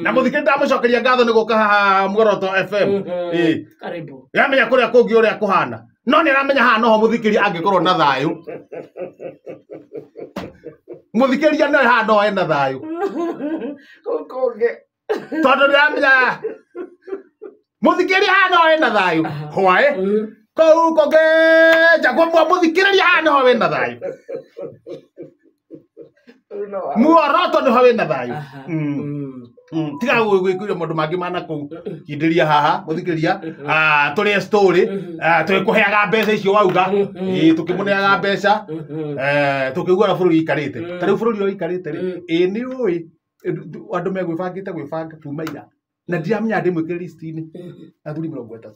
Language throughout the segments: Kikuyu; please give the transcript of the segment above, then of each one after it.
Na mũthikĩrĩria ndamũcokeria ngatho nĩ gũka haha Muoroto FM. Ĩĩ. Karibu. Yamenya kũrĩa kũngĩ ũrĩa kũhana. No nĩ aramenya haha noho mũthikĩrĩria angĩkorwo na thayũ. Mũthikĩrĩria no haha noho ena thayũ. Kũu kũngĩ. Tondũ ndĩramenya mũthikĩrĩria haha noho ena thayũ. Hwaĩ. Kũu kũngĩ nja kwa mũthikĩrĩria haha noho wĩna thayũ. Muoroto nĩho wĩna thayũ. Tiga gwĩkũire maũndũ mangĩ mana kũu kindĩria haha mũthikĩrĩria tũrĩe story tũgĩkũheaga mbeca icio wauga ĩĩ tũkĩmũneaga mbeca tũkĩiguaga bũrũri ũikarĩte ta rĩu bũrũri ũrĩa ũikarĩte rĩ ĩĩ nĩ ũĩ andũ megwĩbangĩte gwĩbanga kuma ira na ndiramenya ndĩmwĩkĩre list-inĩ athuri 30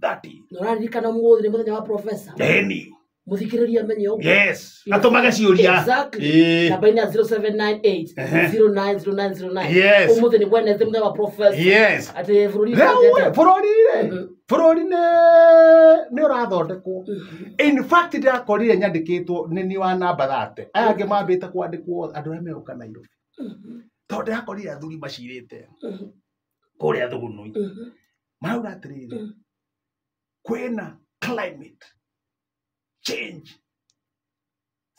30 Na ũraririkana ũmũthĩ nĩ mũthenya wa professor. Ĩni. Mũthikĩrĩria amenye ũguo. Yes. Atũmage ciũria. Exactly. Ĩĩ. Namba-inĩ ya 0798 090909. Yes. Ũmũthĩ nĩ Wednesday mũthenya wa professor. Yes. Atĩ bũrũri Rĩu ũcenjetie. bũrũri rĩ bũrũri nĩ ũrathondekwo. In fact ndĩrakorire nyandĩkĩtwo nĩ niĩ wa namba 30. Aya angĩ mambĩte kwandĩkwo andũ arĩa megũka Nairobi. Tondũ ndĩrakorire athuri macirĩte kũrĩa Thũgũnũi. Marauga atĩrĩrĩ kwĩna climate change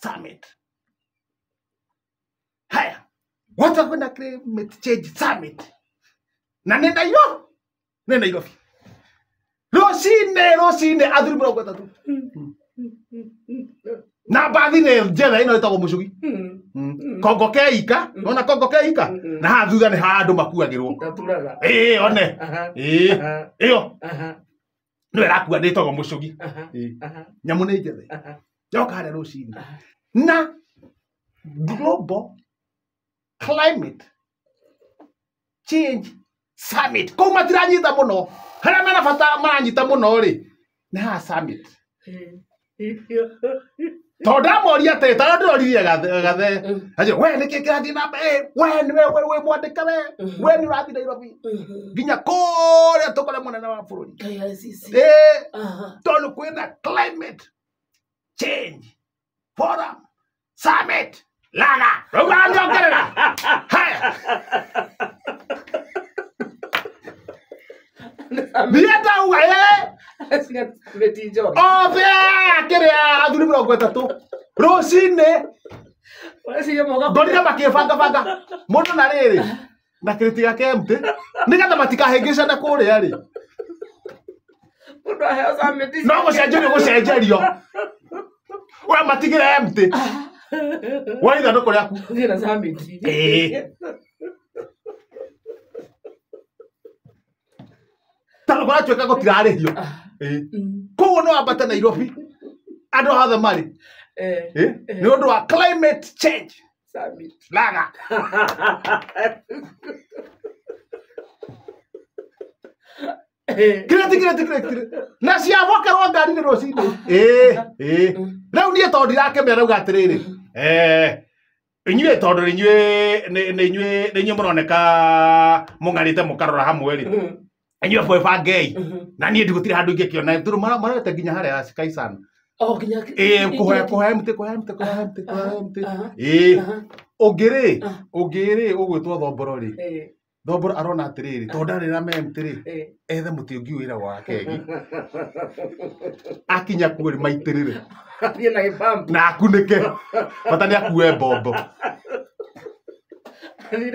summit. Haya, wata kwĩna climate change summit na nĩ Nairobi, nĩ Nairobi. Rũcinĩ rũcinĩ athuri 30 na mbathi nĩ njetha ĩno ĩtagwo mũcugi. Kongo keika, nona kongo keika na haha thutha nĩ ha andũ makuagĩrwo. Gaturaga. Ĩĩ one. Ĩĩ ĩyo nĩyo ĩrakua nĩ ĩtagwo mũcugi. Nyamũ nĩ njethe. Yoka harĩa rũcinĩ. Na global climate change summit kũu matiranyita mũno harĩa mena bata maranyita mũno rĩ nĩ haha summit tondũ ndamoria atĩ tondũ ndĩroririe gathe anjĩra we nĩkĩ kĩrathiĩ na mbere we nĩwe we wĩ mwandĩke we we nĩ ũrathiĩ Nairobi nginya kũrĩa tũkore mũnene wa bũrũri KICC. ĩĩ tondũ kwĩna climate change forum summit laga rĩu aranyongerera haya niĩ ndauga ĩĩ othe kĩrĩa athuri 30 rũcinĩ ngorire makĩbangabanga mũndũ na rĩrĩ na kĩrĩti gĩake empty nĩgetha matikahĩngĩcane kũrĩa rĩ no gũcenjerio gũcenjerio we matigĩre empty wa ithandũkũ rĩaku. Ĩĩ. Tondũ kũratuĩka gũtirarĩhio. Ĩĩ. Koguo no wambate Nairobi andũ othe marĩ Ĩĩ. Nĩ ũndũ wa climate change laga kireti kireti kireti na ciabokerwo ngari-inĩ rũcinĩ. Ĩĩ ĩĩ rĩu niĩ tondũ ndirakĩmenya rauga atĩrĩrĩ inyuĩ tondũ inyuĩ nĩ inyuĩ nĩ inyuĩ mũroneka mũng'arĩte mũkarora hamwe rĩ inyuĩ bwĩbangei na niĩ ndigũtirĩ handũ ingĩkĩona tondũ marorete nginya harĩa Kaisana. Ĩĩ kũhoya kũhoya mĩtĩ kũhoya mĩtĩ kũhoya mĩtĩ kũhoya mĩtĩ. Ĩĩ ũngĩ rĩ ũngĩ rĩ ũgwĩtwo Thomboro rĩ Thomboro arona atĩrĩrĩ tondũ ndarĩ na memtĩ rĩ ethe mũtĩ ũngĩ wĩragwo wa kegi akinya kuo rĩ maitĩrĩre na akunĩke bata nĩ akue mbombo. Ĩĩ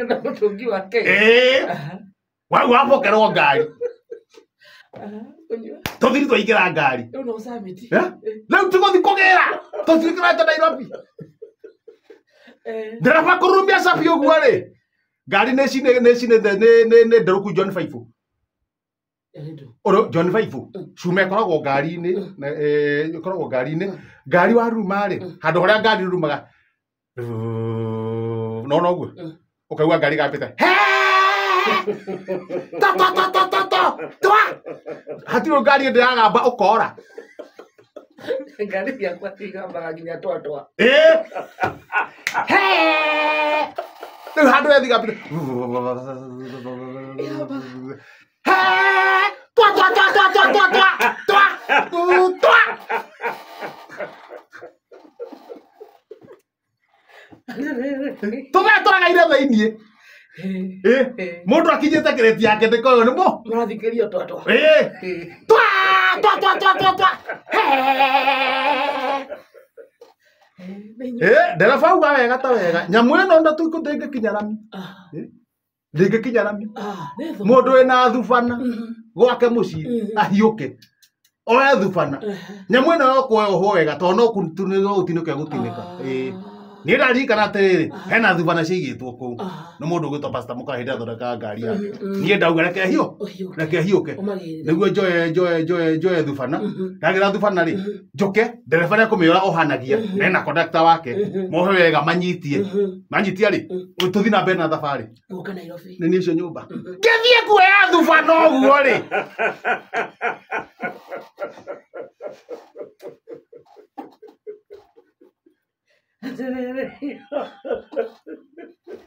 wau wabokerwo ngari tũthiri twaingĩra ngari rĩu tigũthi kũgĩra tũthiĩkĩrate Nairobi ndereba kũrurumia cabi ũguo rĩ ngari nĩ cinĩ nĩ cinĩ nĩ nderũku John Faifu Oro John Faifu cuma ĩkoragwo ngari-inĩ ĩkoragwo ngari-inĩ ngari waruruma rĩ handũ harĩa ngari rurumaga no noguo ũkaigua ngari gambĩte ta ta ta ta ta ta twa hatirĩ ngari ĩndĩ yagamba ũkora Ngari ciakwa cigambaga nginya twatwa. Ĩĩ rĩu handũ hethiĩ gambĩte twa twa twa twa twa twa twa twa twa tũthaa tũragaire thĩiniĩ. Mundu akinyite kireti yake ndikoyo ni mo Murathikĩrio twatwa. Twa twa twa twa twa twa. Ndereba auga wega ta wega nyamu ĩno ndatuĩkũ ndĩngĩkinya rami. Ndĩngĩkinya rami. Mũndũ wĩna thubana gwake mũciĩ ahiũke oe thubana nyamu ĩno yokuoya wega tondũ no gũtinĩka ĩgũtinĩka. Niĩ ndaririkana atĩrĩrĩ hena thubana ciigĩtwo kũu nĩ mũndũ ũgwĩtwo Pastor Mũkawa hĩndĩ athondekaga ngari yake. Niĩ ndauga reke reke hiũke nĩguo njoe njoe njoe njoe thubana. Ndagĩra thubana rĩ njoke ndereba nĩekũmĩora ohanagia mena kondakta wake mohe wega manyitie manyitia rĩ tũthiĩ na mbere na thabarĩ. Gũka Nairobi. Nĩ niĩ ũcio nyũmba ngĩthiĩ kuoya thubana ũguo rĩ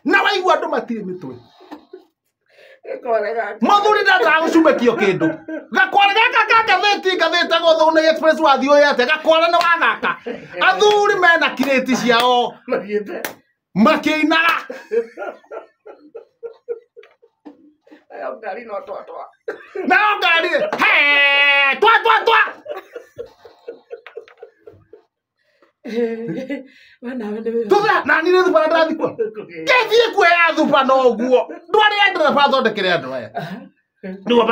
na waigua andũ matirĩ mĩtwe. Mũthuri ndendaga gũcumĩkio kĩndũ gakware gaka ka ngathĩti ngathĩte gũthũ nĩ express wathiĩ ũyete gakware nĩ wathaka. Athuri mena kirĩti ciao makĩinaga. Nayo ngari no twatwa. Nayo ngari he twa twa twa. Tutha na ni thubana ndathi kuo ngĩthiĩ kuoya thubana ũguo ndwarĩre ndereba athondekere andũ aya nĩguo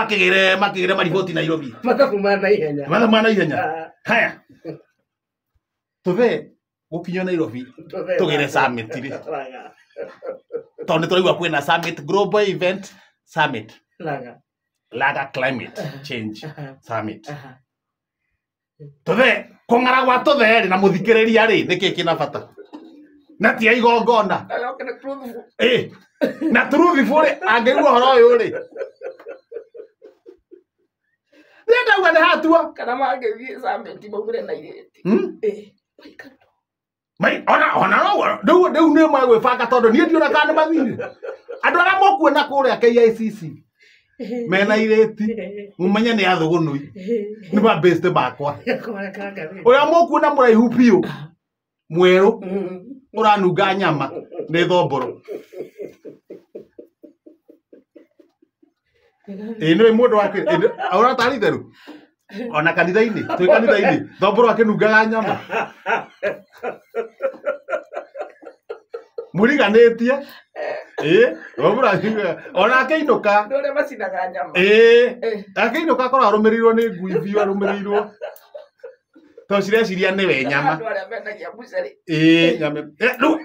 makĩgĩre mariboti Nairobi. Mathabu ma naihenya. Mathabu ma naihenya. Haya tuthe gũkinya Nairobi tũgĩre summit rĩ tondũ nĩ tũraigua kwĩna summit global event summit Laga climate change summit. Tuthe kũng'ara gwa tuthe rĩ na mũthikĩrĩria rĩ nĩkĩ kĩna bata na ti igongona na truthful rĩ angĩigua ũhoro ũyũ rĩ niĩ ndauga nĩ hatua kana mangĩthiĩ summit maumĩre na irĩti. Ona ona no rĩu rĩu nĩ megwĩbanga tondũ niĩ ndiona kana nĩ mathire. Andũ arĩa mũkuona kũrĩa KICC mena irĩti mũmenye nĩ athũgũnui nĩ mabĩste makwa. Ũrĩa mũkuona mũraihu biũ mwerũ ũranunga nyama nĩ thomboro. Nĩ mũndũ wake ũratarĩ itheru ona kanitha-inĩ twĩ kanitha-inĩ thomboro akĩnungaga nyama mũriganĩtie. Thomboro ona akĩinũka Andũ arĩa macinaga nyama. Akĩinũka akorwo arũmĩrĩirwo nĩ ngui biũ arũmĩrĩirwo tondũ cireciria nĩwe nyama. Andũ arĩa mendagia mbucĩrĩ. Nyama rĩu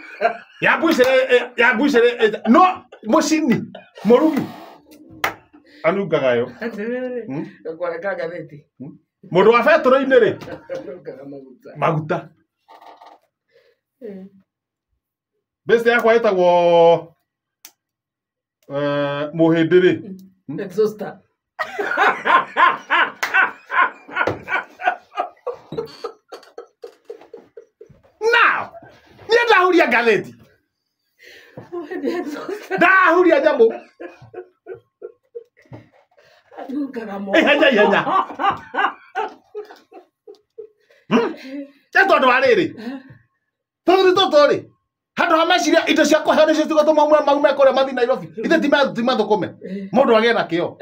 ya mbucĩrĩ ya mbucĩrĩ no mũcini mũrugi anungaga yo. Gakware ka ngathĩti. Mũndũ wa betũrũ-inĩ rĩ Anungaga maguta. Maguta. Bĩcĩ yakwa ĩtagwo mũhĩndĩ rĩ. Exhauster. Now niĩ ndahuria ngathĩti ndahuria nyamũ ihenya ihenya nĩ tondũ wa rĩrĩ tũthuri tũtũ rĩ handũ ha meciria indo cia kũheo nĩcio cigũtũma maume kũrĩa mathiĩ Nairobi ithe ti mathũkũme mũndũ agĩe na kĩo.